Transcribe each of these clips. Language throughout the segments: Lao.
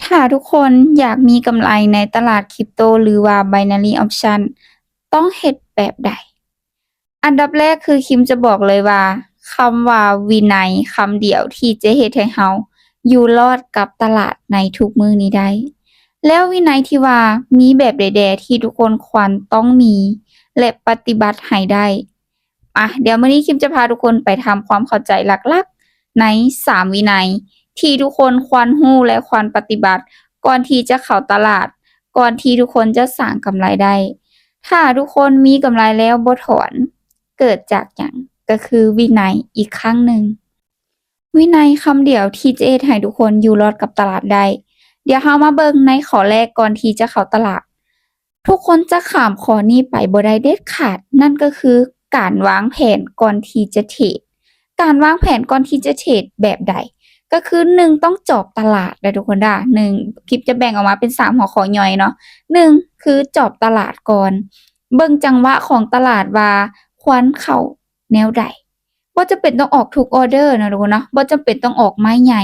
ຖ້າທຸກຄົນຢາກມີກຳໄລໃນຕະຫຼາດຄຣິບໂຕ ຫຼືວ່າ Binary Option ຕ້ອງເຮັດແບບໃດ? ອັນດັບແລກຄືຄິມຈະບອກເລີຍວ່າ ຄຳວ່າວິໄນຄຳດຽວທີ່ຈະເຮັດໃຫ້ເຮົາຢູ່ລອດກັບຕະຫຼາດໃນທຸກມື້ນີ້ໄດ້. ແລ້ວວິໄນທີ່ວ່າມີແບບໃດແດ່ທີ່ທຸກຄົນຄວນຕ້ອງມີ ແລະ ປະຕິບັດໃຫ້ໄດ້? ອະ ດຽວມື້ນີ້ຄິມຈະພາທຸກຄົນໄປທຳຄວາມເຂົ້າໃຈຫຼັກໆ ໃນສາມວິໄນທີ່ທຸກຄົນຄວນຮູ້ ແລະ ຄວນປະຕິບັດ ກ່ອນທີ່ຈະເຂົ້າຕະຫຼາດ, ກ່ອນທີ່ທຸກຄົນຈະສ້າງກຳໄລໄດ້. ຖ້າທຸກຄົນມີກຳໄລແລ້ວບໍ່ຖອນ ເກີດຈາກຫຍັງ? ກໍຄືວິໄນອີກຄັ້ງໜຶ່ງ. ວິໄນຄຳດຽວທີ່ຈະເຮັດໃຫ້ທຸກຄົນຢູ່ລອດກັບຕະຫຼາດໄດ້. ດຽວເຮົາມາເບິ່ງໃນຂໍ້ແລກກ່ອນທີ່ຈະເຂົ້າຕະຫຼາດ. ທຸກຄົນຈະຂ້າມຂໍ້ນີ້ໄປບໍ່ໄດ້ເດັດຂາດ, ນັ້ນກໍຄືການວາງແຜນກ່ອນທີ່ຈະເທຣດ. ການວາງແຜນກ່ອນທີ່ຈະເທຣດແບບໃດ? ກໍຄື ໜຶ່ງ ຕ້ອງຈອບຕະຫຼາດເດີທຸກຄົນເດີ. ໜຶ່ງ ຄລິບຈະແບ່ງອອກມາເປັນສາມຫົວຂໍ້ຍ່ອຍເນາະ. ໜຶ່ງ ຄືຈອບຕະຫຼາດກ່ອນ, ເບິ່ງຈັງຫວະຂອງຕະຫຼາດວ່າຄວນເຂົ້າແນວໃດ. ບໍ່ຈຳເປັນຕ້ອງອອກທຸກອອເດີເນາະທຸກຄົນເນາະ, ບໍ່ຈຳເປັນຕ້ອງອອກໄມ້ໃຫຍ່,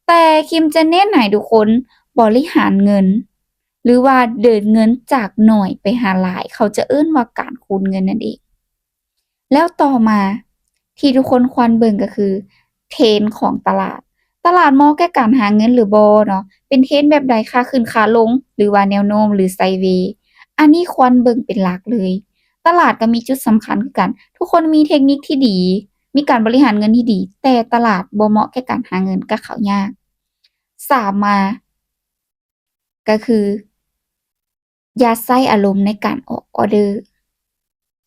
ແຕ່ຄິມຈະເນັ້ນໃຫ້ທຸກຄົນບໍລິຫານເງິນ ຫຼືວ່າເດີນເງິນຈາກໜ້ອຍໄປຫາຫຼາຍ, ເຂົາຈະເອີ້ນວ່າການຄູນເງິນນັ້ນເອງ. ແລ້ວຕໍ່ມາທີ່ທຸກຄົນຄວນເບິ່ງກໍຄືເທຣນຂອງຕະຫຼາດ. ຕະຫຼາດເໝາະແກ່ການຫາເງິນຫຼືບໍ່ເນາະ? ເປັນເທຣນແບບໃດ? ຂາຂຶ້ນ, ຂາລົງ ຫຼືວ່າແນວໂນ້ມ ຫຼືໄຊເວ? ອັນນີ້ຄວນເບິ່ງເປັນຫຼັກເລີຍ. ຕະຫຼາດກໍມີຈຸດສຳຄັນຄືກັນ. ທຸກຄົນມີເທັກນິກທີ່ດີ, ມີການບໍລິຫານເງິນທີ່ດີ, ແຕ່ຕະຫຼາດບໍ່ເໝາະແກ່ການຫາເງິນ, ກໍເຂົ້າຍາກ. ສາມມາ ກໍຄື ຢ່າໃຊ້ອາລົມໃນການອອກອອເດີ.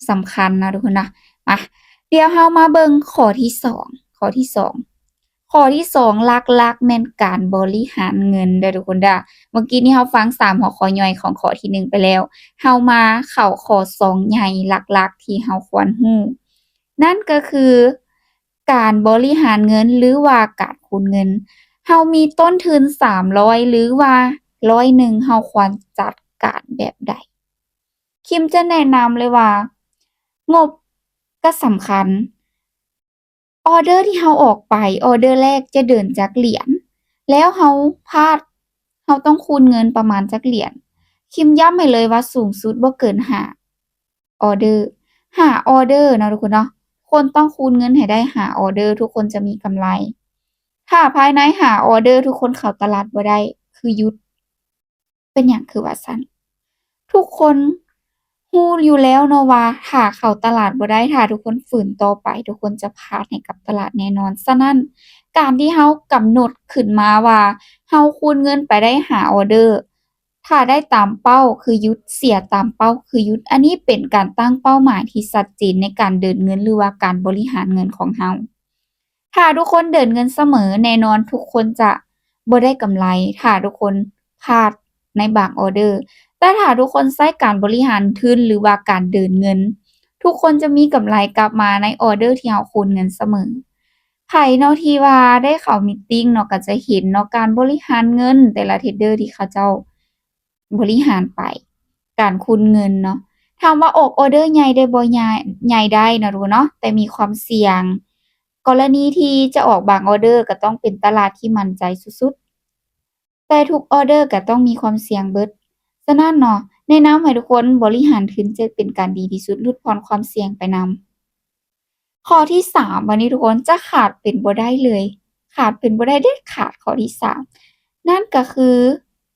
ສຳຄັນເນາະທຸກຄົນເນາະ. ມາ ດຽວເຮົາມາເບິ່ງຂໍ້ທີສອງ. ຂໍ້ທີສອງ ຂໍ້ທີສອງ ຫຼັກໆ ແມ່ນການບໍລິຫານເງິນເດີທຸກຄົນເດີ. ເມື່ອກີ້ນີ້ເຮົາຟັງສາມຫົວຂໍ້ຍ່ອຍຂອງຂໍ້ທີໜຶ່ງໄປແລ້ວ, ເຮົາມາເຂົ້າຂໍ້ສອງໃຫຍ່ຫຼັກໆ ທີ່ເຮົາຄວນຮູ້. ນັ້ນກໍຄືການບໍລິຫານເງິນ ຫຼືວ່າການຄູນເງິນ. ເຮົາມີຕົ້ນທຶນສາມຮ້ອຍ ຫຼືວ່າຮ້ອຍໜຶ່ງ ເຮົາຄວນຈັດການແບບໃດ? ຄິມຈະແນະນຳເລີຍວ່າ ງົບກໍສຳຄັນ. ອອເດີທີ່ເຮົາອອກໄປ, ອອເດີແລກຈະເດີນຈັກຫຼຽນ, ແລ້ວເຮົາພາດ, ເຮົາຕ້ອງຄູນເງິນປະມານຈັກຫຼຽນ? ຄິມຢ້ຳໃຫ້ເລີຍວ່າສູງສຸດບໍ່ເກີນຫ້າ ອອເດີ, ຫ້າ ອອເດີເນາະທຸກຄົນເນາະ. ຄົນຕ້ອງຄູນເງິນໃຫ້ໄດ້ຫ້າອອເດີ ທຸກຄົນຈະມີກຳໄລ. ຖ້າພາຍໃນຫ້າອອເດີທຸກຄົນເຂົ້າຕະຫຼາດບໍ່ໄດ້ ຄືຢຸດ. ເປັນຫຍັງຄືວ່າຊັ້ນ? ທຸກຄົນຮູ້ຢູ່ແລ້ວເນາະວ່າ ຖ້າເຂົ້າຕະຫຼາດບໍ່ໄດ້, ຖ້າທຸກຄົນຝືນຕໍ່ໄປ, ທຸກຄົນຈະພາດໃຫ້ກັບຕະຫຼາດແນ່ນອນ. ສະນັ້ນ ການທີ່ເຮົາກຳນົດຂຶ້ນມາວ່າ ເຮົາຄູນເງິນໄປໄດ້ຫ້າອອເດີ, ຖ້າໄດ້ຕາມເປົ້າຄືຢຸດ, ເສຍຕາມເປົ້າຄືຢຸດ. ອັນນີ້ເປັນການຕັ້ງເປົ້າໝາຍທີ່ຊັດເຈນໃນການເດີນເງິນ ຫຼືວ່າການບໍລິຫານເງິນຂອງເຮົາ. ຖ້າທຸກຄົນເດີນເງິນສະເໝີ, ແນ່ນອນທຸກຄົນຈະບໍ່ໄດ້ກຳໄລ ຖ້າທຸກຄົນພາດໃນບາງອອເດີ. ແຕ່ຖ້າທຸກຄົນໃຊ້ການບໍລິຫານທຶນ ຫຼືວ່າການເດີນເງິນ, ທຸກຄົນຈະມີກຳໄລກັບມາໃນອອເດີທີ່ເຮົາຄູນເງິນສະເໝີ. ໃຜເນາະທີ່ວ່າໄດ້ເຂົ້າມີດຕິງເນາະ ກໍຈະເຫັນເນາະ ການບໍລິຫານເງິນ ແຕ່ລະເທຣດເດີທີ່ເຂົາເຈົ້າບໍລິຫານໄປ ການຄູນເງິນເນາະ. ຖາມວ່າອອກອອເດີໃຫຍ່ໄດ້ບໍ່? ໃຫຍ່ ໃຫຍ່ໄດ້ເນາະທຸກຄົນເນາະ ແຕ່ມີຄວາມສ່ຽງ. ກໍລະນີທີ່ຈະອອກບາງອອເດີ ກໍຕ້ອງເປັນຕະຫຼາດທີ່ໝັ້ນໃຈສຸດໆ. ແຕ່ທຸກອອເດີກໍຕ້ອງມີຄວາມສ່ຽງເບິດ. ສະນັ້ນເນາະ ແນະນຳໃຫ້ທຸກຄົນບໍລິຫານທຶນຈະເປັນການດີທີ່ສຸດ, ຫຼຸດຜ່ອນຄວາມສ່ຽງໄປນຳ. ຂໍ້ທີສາມ ບັດນີ້ທຸກຄົນຈະຂາດເປັນບໍ່ໄດ້ເລີຍ, ຂາດເປັນບໍ່ໄດ້ເດັດຂາດ ຂໍ້ທີສາມ ນັ້ນກໍຄື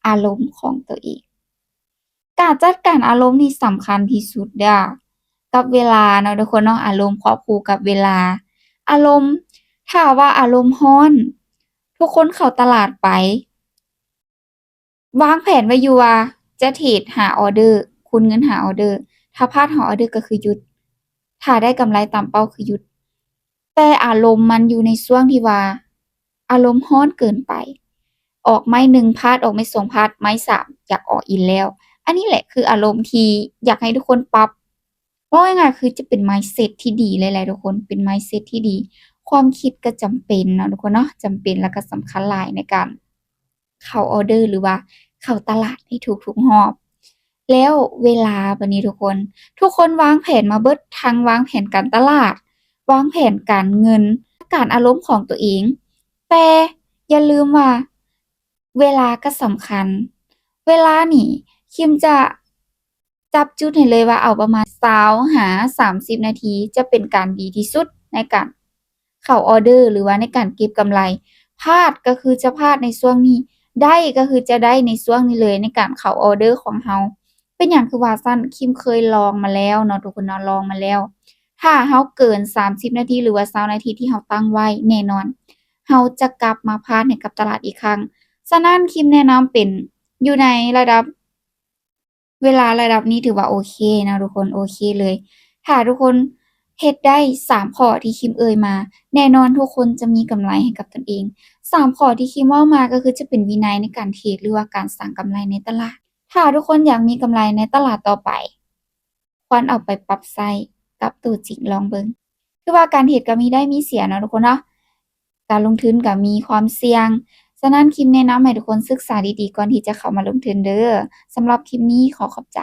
ອາລົມຂອງຕົວເອງ. ການຈັດການອາລົມນີ້ສຳຄັນທີ່ສຸດເດີ້ ກັບເວລາເນາະທຸກຄົນເນາະ, ອາລົມຄວບຄູ່ກັບເວລາ. ອາລົມ ຖ້າວ່າອາລົມຮ້ອນ ທຸກຄົນເຂົ້າຕະຫຼາດໄປ ວາງແຜນໄວ້ຢູ່ວ່າຈະເທຣດຫ້າອອເດີ, ຄູນເງິນຫ້າອອເດີ, ຖ້າພາດຫ້າອອເດີກໍຄືຢຸດ, ຖ້າໄດ້ກຳໄລຕາມເປົ້າຄືຢຸດ. ແຕ່ອາລົມມັນຢູ່ໃນຊ່ວງທີ່ວ່າອາລົມຮ້ອນເກີນໄປ, ອອກໄມ້ໜຶ່ງພາດ, ອອກໄມ້ສອງພາດ, ໄມ້ສາມຢາກອອກອີກແລ້ວ. ອັນນີ້ແຫຼະຄືອາລົມທີ່ຢາກໃຫ້ທຸກຄົນປັບ. ເວົ້າງ່າຍໆ ຄືຈະເປັນ mindset ທີ່ດີເລີຍແຫຼະທຸກຄົນ, ເປັນ mindset ທີ່ດີ, ຄວາມຄິດກໍຈຳເປັນເນາະທຸກຄົນເນາະ, ຈຳເປັນ ແລ້ວກໍສຳຄັນຫຼາຍໃນການເຂົ້າອອເດີ ຫຼືວ່າເຂົ້າຕະຫຼາດໃນທຸກໆຮອບ. ແລ້ວເວລາ ບັດນີ້ທຸກຄົນ, ທຸກຄົນວາງແຜນມາເບິດ, ທັງວາງແຜນການຕະຫຼາດ, ວາງແຜນການເງິນ, ການອາລົມຂອງຕົວເອງ, ແຕ່ຢ່າລືມວ່າ ເວລາກໍສຳຄັນ. ເວລານີ້ ຄິມຈະຈັບຈຸດໃຫ້ເລີຍວ່າເອົາປະມານຊາວຫາສາມສິບນາທີ ຈະເປັນການດີທີ່ສຸດໃນການເຂົ້າອອເດີ ຫຼືວ່າໃນການເກັບກຳໄລ. ພາດກໍຄືຈະພາດໃນຊ່ວງນີ້, ໄດ້ກໍຄືຈະໄດ້ໃນຊ່ວງນີ້ເລີຍ ໃນການເຂົ້າອອເດີຂອງເຮົາ. ເປັນຫຍັງຄືວ່າຊັ້ນ? ຄິມເຄີຍລອງມາແລ້ວເນາະທຸກຄົນເນາະ, ລອງມາແລ້ວ. ຖ້າເຮົາເກີນສາມສິບນາທີ ຫຼືວ່າຊາວນາທີທີ່ເຮົາຕັ້ງໄວ້, ແນ່ນອນ ເຮົາຈະກັບມາພາດໃຫ້ກັບຕະຫຼາດອີກຄັ້ງ. ສະນັ້ນ ຄິມແນະນຳເປັນຢູ່ໃນລະດັບ ເວລາລະດັບນີ້ຖືວ່າໂອເຄເນາະທຸກຄົນ, ໂອເຄເລີຍ. ຖ້າທຸກຄົນເຮັດໄດ້ສາມຂໍ້ທີ່ຄິມເອີ່ຍມາ, ແນ່ນອນທຸກຄົນຈະມີກຳໄລໃຫ້ກັບຕົນເອງ. ສາມຂໍ້ທີ່ຄິມເວົ້າມາກໍຄືຈະເປັນວິໄນໃນການເທຣດ ຫຼືວ່າການສ້າງກຳໄລໃນຕະຫຼາດ. ຖ້າທຸກຄົນຢາກມີກຳໄລໃນຕະຫຼາດຕໍ່ໄປ, ຄວນເອົາໄປປັບໃຊ້ກັບໂຕຈິງລອງເບິ່ງ. ຄືວ່າການເທຣດກໍມີໄດ້ມີເສຍເນາະທຸກຄົນເນາະ, ການລົງທຶນກໍມີຄວາມສ່ຽງ. ສະນັ້ນ ຄິມແນະນຳໃຫ້ທຸກຄົນສຶກສາດີໆ ກ່ອນທີ່ຈະເຂົ້າມາລົງທຶນເດີ້. ສຳລັບຄລິບນີ້ ຂໍຂອບໃຈ.